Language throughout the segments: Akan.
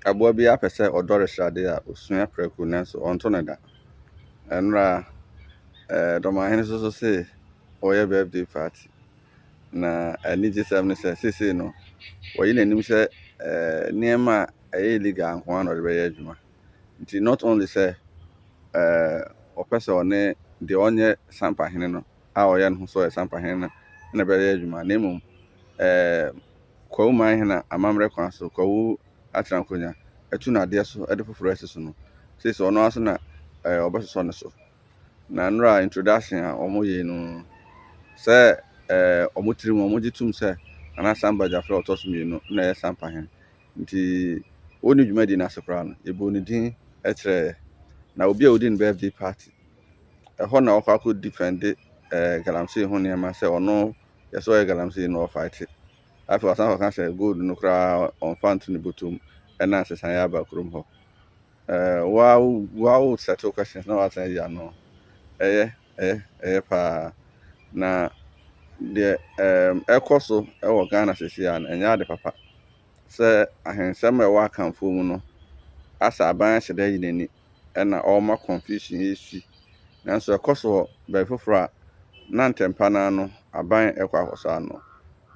Aboa biara pɛ sɛ ɔdɔre sradeɛ a, ɔsua prɛko nanso ɔnto no da. Ɛnora Dɔmahene nso so se ɔreyɛ birthday party. Na anigyesɛm ne sɛ seesei no, wayi n'anim sɛ nneɛma a ɛyɛ illegal nko ara na ɔde bɛyɛ adwuma. Nti not only sɛ ɔpɛ sɛ ɔne deɛ ɔnyɛ Sampahene no a ɔyɛ ne ho sɛ ɔyɛ Sampahene no na ɛbɛyɛ adwuma, na mmom Kwawu Manhene a amammerɛ kwan so Kwawu atena nkonnwa atu n'adeɛ so de foforɔ asi so no, seesei ɔno ara so na ɔbɛsosɔ ne so. Na nnora introduction a wɔyɛ no, sɛ wɔn tirim wɔgye tom sɛ Nana Samba Gyafrɛ a ɔtɔ so mmienu na ɛyɛ Sampahene. Nti wɔnni dwumadi no ase koraa no, yɛbɔɔ ne din kyerɛɛ na obi a ɔdi ne birthday party. Ɛhɔ na ɔkɔ akɔ defend galamsey ho nneɛma sɛ ɔno yɛ sɛ ɔyɛ galamsey na ɔfight. Afei wasan kɔka sɛ gold no koraa ɔmfa nto ne bɔtɔm, ɛna nsesaeɛ aba kurom hɔ. Waa wo settle questions na wasan ayi ano. Ɛyɛ paa. Na deɛ ɛkɔ so wɔ Ghana seesei ara no, ɛnyɛ ade papa. Sɛ ahensɛm a ɛwɔ Akanfoɔ mu no, asɛ aban ahyɛ da ayi n'ani ɛna ɔrema confusion esi. Nanso ɛkɔ so wɔ baabi foforɔ a, na ntɛmpa no ara no, aban ɛkɔ akɔsɔ ano.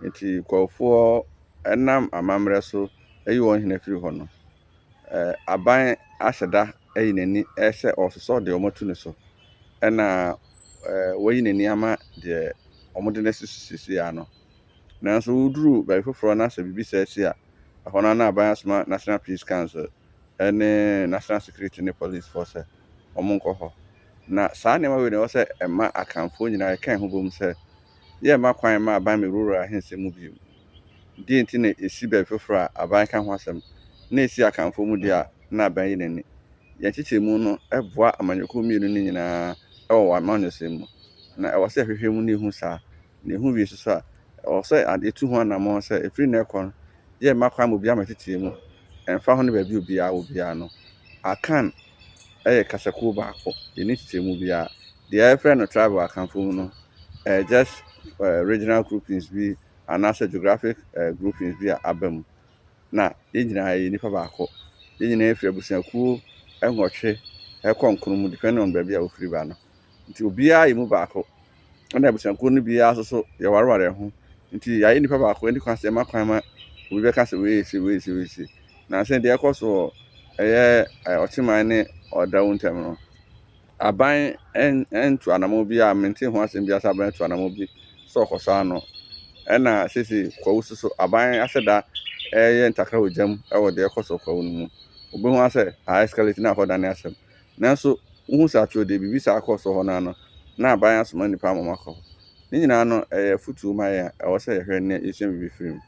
Nti nkurɔfoɔ ɛnam amammerɛ so ayi wɔn hene afiri hɔ no, aban ahyɛ da ayi n'ani sɛ ɔresosɔ deɛ wɔatu no so. Ɛna wayi n'ani ama deɛ wɔde no asi so seesei ara no. Nanso woduru baabi foforɔ na sɛ biribi saa si a, ɛhɔ no na aban asoma National Peace Council ne National Security ne policefoɔ sɛ wɔnkɔ hɔ. Na saa nneɛma wei na ɛwɔ sɛ ɛma Akanfoɔ nyinaa yɛka yɛn ho bom sɛ yɛmma kwan mma aban mmɛwurawura ahensɛm mu bio. Deɛ nti na ɛsi baabi foforɔ a aban ka ho asɛm na ɛsi Akanfoɔ mu deɛ a, na aban yi n'ani. Yɛn nkyekyɛmu no boa amanyɔkuo mmienu no nyinaa wɔ wɔn amanyɔsɛm mu. Na ɛwɔ sɛ yɛhwehwɛ mu na yɛhu saa. Na yɛhu wie nso so a, ɛwɔ sɛ yɛtu ho anammɔn sɛ ɛfiri nnɛ rekɔ no, yɛmma kwan ma obiara mmɛtete mu. Ɛmfa ho ne baabi a obiara wɔ biara no. Akan yɛ kasakuo baako. Yɛnni nkyekyɛmu biara. Deɛ yɛfrɛ no tribe wɔ Akanfoɔ mu no, ɛyɛ just regional groupings bi anaasɛ geographic groupings bi a aba mu. Na yɛn nyinaa yɛyɛ nnipa baako. Yɛn nyinaa firi abusuakuo 8 ɛkɔ 9 mu, depending on baabi a wofiri ba no. Nti obiara yɛ mu baako. Ɛna abusuakuo no biara nso so yɛwareware yɛn ho. Nti yɛayɛ nnipa baako, ɛnni kwan sɛ yɛma kwan ma obi bɛka sɛ wei yɛ sei, wei yɛ sei, wei yɛ sei. Na sɛ deɛ ɛkɔ so wɔ ɛyɛ Ɔkyeman ne Ɔdawu ntam no, aban ntu anammɔn bi a mente ho asɛm biara sɛ aban atu anammɔn bi sɛ ɔkɔsɔ ano. Ɛna seesei Kwawu nso so, aban ahyɛ da ɛreyɛ ntakra wɔ gya mu wɔ deɛ ɛkɔ so wɔ Kwawu no mu. Wobɛhu ara sɛ a escalate na akɔdane asɛm. Nanso wohu sɛ atwerɛdeɛ biribi saa kɔɔ so hɔ no ara no, na aban asoma nnipa ama wɔakɔ hɔ. Ne nyinaa no, ɛyɛ afotuo ma yɛn a ɛwɔ sɛ yɛhwɛ na yɛsua biribi firi mu.